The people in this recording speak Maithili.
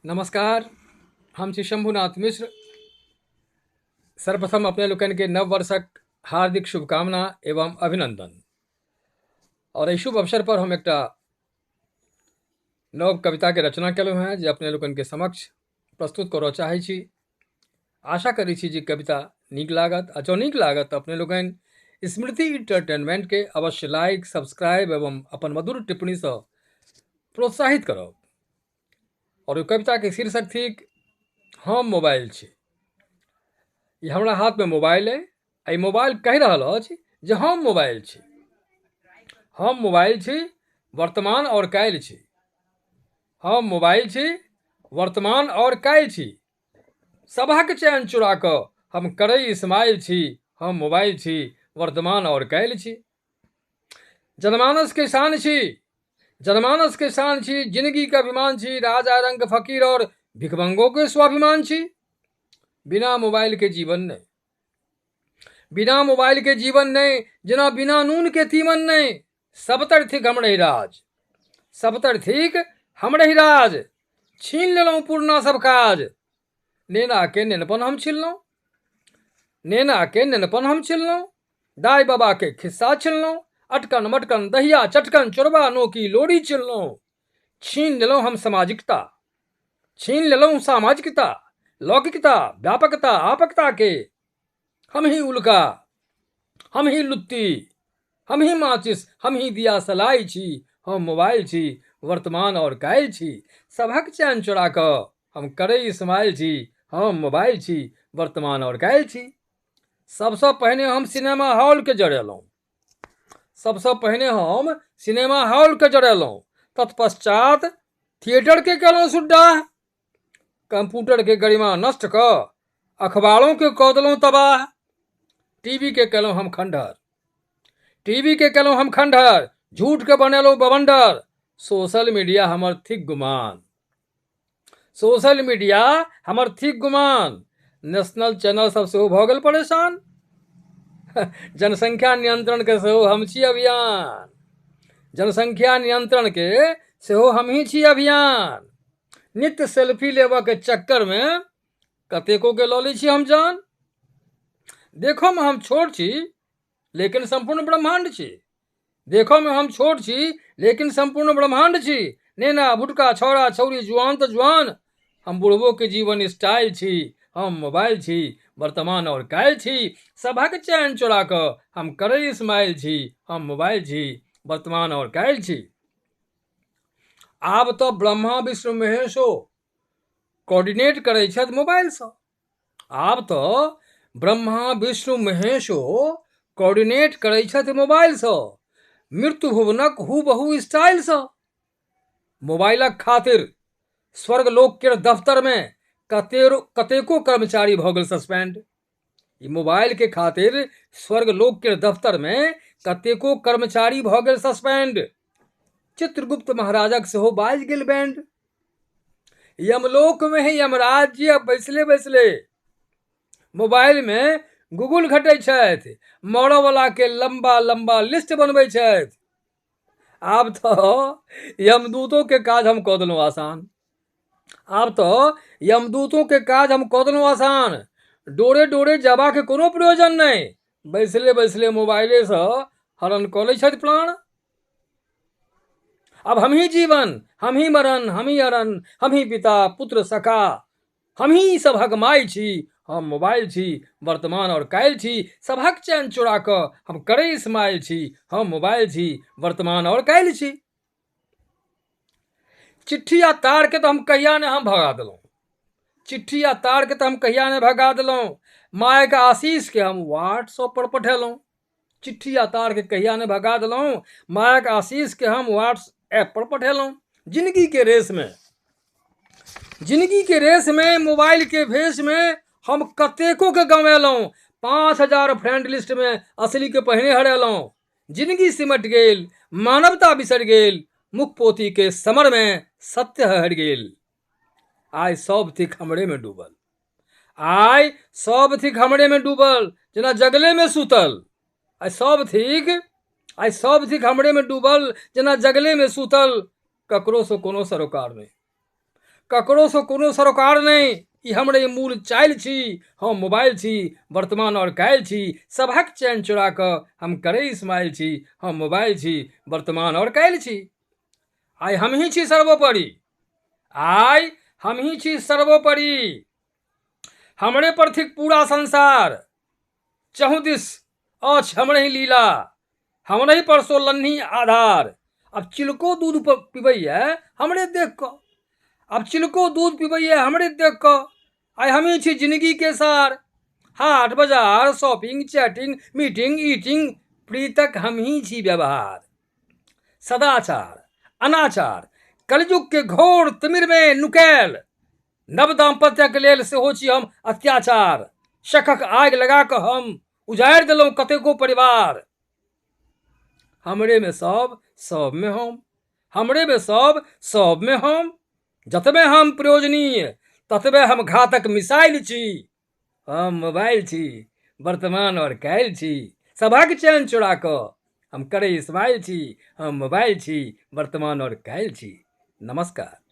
नमस्कार, हम छी शंभुनाथ मिश्र। सर्वप्रथम अपने लोकनिके नव वर्षक हार्दिक शुभकामना एवं अभिनंदन। और एहि शुभ अवसर पर हम एकटा नव कविताके रचना केलहुँ हेँ जे अपने लोकनिके समक्ष प्रस्तुत करऽ चाहै छी। आशा करै छी जे कविता नीक लागत, आ जँ नीक लागत तऽ अपने लोकनि स्मृति इंटरटेनमेंटके अवश्य लाइक, सब्सक्राइब एवं अपन मधुर टिप्पणीसँ प्रोत्साहित करब। और ओहि कविताके शीर्षक थिक हम मोबाइल छी। ई हमरा हाथमे मोबाइल अइ, एहि मोबाइल कहि रहल अछि जे हम मोबाइल छी। हम मोबाइल छी, वर्तमान और काल्हि छी। हम मोबाइल छी, वर्तमान और काल्हि छी। सभक चैन चुरा कऽ हम करै इस्माइल छी। हम मोबाइल छी, वर्तमान और काल्हि छी। जनमानस के शान छी, जनमानस के शान छी, जिंदगी के अभिमान छी, राजा रंग फकीर और भिखमंगों के स्वाभिमान छी। बिना मोबाइल के जीवन नहि, बिना मोबाइल के जीवन नहि, जेना बिना नून के तीमन नहि। सबतर थिक हमरे राज, सबतर थिक हमरे राज। छीन लेलहुँ पुरना सब काज, नेना के नेनपन हम छिललहुँ, नेना के नेनपन हम छिललहुँ, दाइ बाबा के खिस्सा छिललहुँ, अटकन मटकन दहिया चटकन चोरबा नोकी लोरी छिललहुँ। छीन लेलहुँ हम सामाजिकता, छीन लेलहुँ सामाजिकता, लौकिकता, व्यापकता, आपकता के। हम ही उल्का, हम ही लुत्ती, हम ही माचिस, हम ही दिया सलाई छी। हम मोबाइल छी, वर्तमान और काल्हि छी। सभक चैन चोरा कऽ हम करै इस्माइल छी। हम मोबाइल छी, वर्तमान और काल्हि छी। सबसँ पहिने हम सिनेमा हॉलके जरेलहुँ, सबसँ पहिने हम सिनेमा हॉलके जरेलहुँ, तत्पश्चात थिएटरके केलहुँ सुड्डा। कंप्यूटरके गरिमा नष्ट कऽ अखबारोके कऽ देलहुँ तबाह। टीवी के केलहुँ हम खंडहर, टीवी के केलहुँ हम खंडहर, झूठ के बनेलहुँ बवंडर। सोशल मीडिया हमर थिक गुमान, सोशल मीडिया हमर थिक गुमान। नेशनल चैनल सब सेहो भऽ गेल परेशान। जनसंख्या नियंत्रण के सेहो हम छी अभियान, जनसंख्या नियंत्रण के सेहो हमही छी अभियान। नित्य सेल्फी लेबऽ के चक्कर में कतेको के लऽ लै छी हम जान। देखो में हम छोट छी लेकिन सम्पूर्ण ब्रह्मांड छी, देखो में हम छोट छी लेकिन सम्पूर्ण ब्रह्मांड छी। नेना भुटका छौड़ा छौड़ी जुआन तऽ जुआन, हम बुढ़बो के जीवन स्टाइल छी। हम मोबाइल छी, वर्तमान और काल्हि छी। सभक चैन चोरा कऽ हम करै इस्माइल छी। हम मोबाइल छी, वर्तमान और काल्हि छी। आब तऽ ब्रह्मा विष्णु महेशो कोऑर्डिनेट करै छथि मोबाइलसँ। आब तऽ ब्रह्मा विष्णु महेशो कोऑर्डिनेट करै छथि मोबाइलसँ, मृत्यु भुवनक हूबहू स्टाइलसँ। मोबाइलक खातिर स्वर्गलोक केर दफ्तरमे कतेको कर्मचारी भऽ गेल सस्पेंड। ई मोबाइल के खातिर स्वर्गलोक के दफ्तर में कतेको कर्मचारी भऽ गेल सस्पेंड। चित्रगुप्त महाराजक सेहो बाजि गेल बैंड। यमलोक में ही यमराज जी अब बैसले बैसले मोबाइल में गूगल घटै छथि, मरऽ वाला के लंबा लंबा लिस्ट बनबै छथि। आब तऽ यमदूतों के काज हम कऽ देलहुँ आसान, आब तऽ यमदूतों के काज हम कऽ देलहुँ आसान। डोरे डोरे जयबाक कोनो प्रयोजन नहि, बैसले बैसले मोबाइलेसँ हरण कऽ लै छथि प्राण। अब हमही जीवन, हमही मरण, हमही अरण, हमही पिता पुत्र सखा, हमही सभक माय छी। हम मोबाइल छी, वर्तमान और काल्हि छी। सभक चैन चोरा कऽ हम करै इस्माइल छी। हम मोबाइल छी, वर्तमान और काल्हि छी। चिट्ठी आ तार के तऽ हम कहिया ने हम भगा देलहुँ, चिट्ठी आ तार के तऽ हम कहिया ने भगा देलहुँ, मायके आशीष के हम व्हाट्सएप पर पठेलहुँ। चिट्ठी आ तार के कहिया ने भगा देलहुँ, मायक आशीष के हम व्हाट्सएप पर पठेलहुँ। जिंदगी के रेस में, जिंदगी के रेस में मोबाइल के भेष में हम कतेको के गंवेलहुँ। 5000 फ्रेंड लिस्ट में असली के पहिने हरेलहुँ। जिंदगी सिमट गेल, मानवता बिसरि गेल, मुख पोथी के समर में सत्य हरि गेल। आइ सब थिक हमरे में डूबल, आइ सब थिक हमरे में डूबल, जेना जगले में सुतल। आइ सब थिक, आइ सब थिक हमरे में डूबल, जेना जगले में सुतल। ककरो से कोनो सरोकार नहि, ककरोसँ कोनो सरोकार नहि, ई हमरे मूल चालि छी। हम मोबाइल छी, वर्तमान आओर काल्हि छी। सभक चैन चोरा कऽ हम करै इस्माइल छी। हम मोबाइल छी, वर्तमान आओर काल्हि छी। आइ हमही छी सर्वोपरि, आइ हमही छी सर्वोपरि। हमरे पर थिक पूरा संसार, चहुदिस अछि हमरे ही लीला, हमरे पर सोलन्ही आधार। आब चिलको दूध पिबैए हमरे देख कऽ, आब चिलको दूध पिबैए हमरे देख कऽ। आइ हमही छी जिंदगी के सार। हाट बाजार, शॉपिंग, चैटिंग, मीटिंग, ईटिंग, प्रीतक हमही छी व्यवहार। सदाचार अनाचार कलयुग के घोर तिमिर में नुकैल, नव दाम्पत्यक लेल सेहो छी हम अत्याचार। शखक आगि लगा कऽ हम उजाड़ि देलहुँ कतेको परिवार। हमरे में सब, सब में हम, हमरे में सब, सब में हम। जतबे हम प्रयोजनीय ततबे हम घातक मिसाइल छी। हम मोबाइल छी, वर्तमान आओर काल्हि छी। सभक चैन चोरा कऽ हम करै इस्माइल छी। हम मोबाइल छी, वर्तमान आओर काल्हि छी। नमस्कार।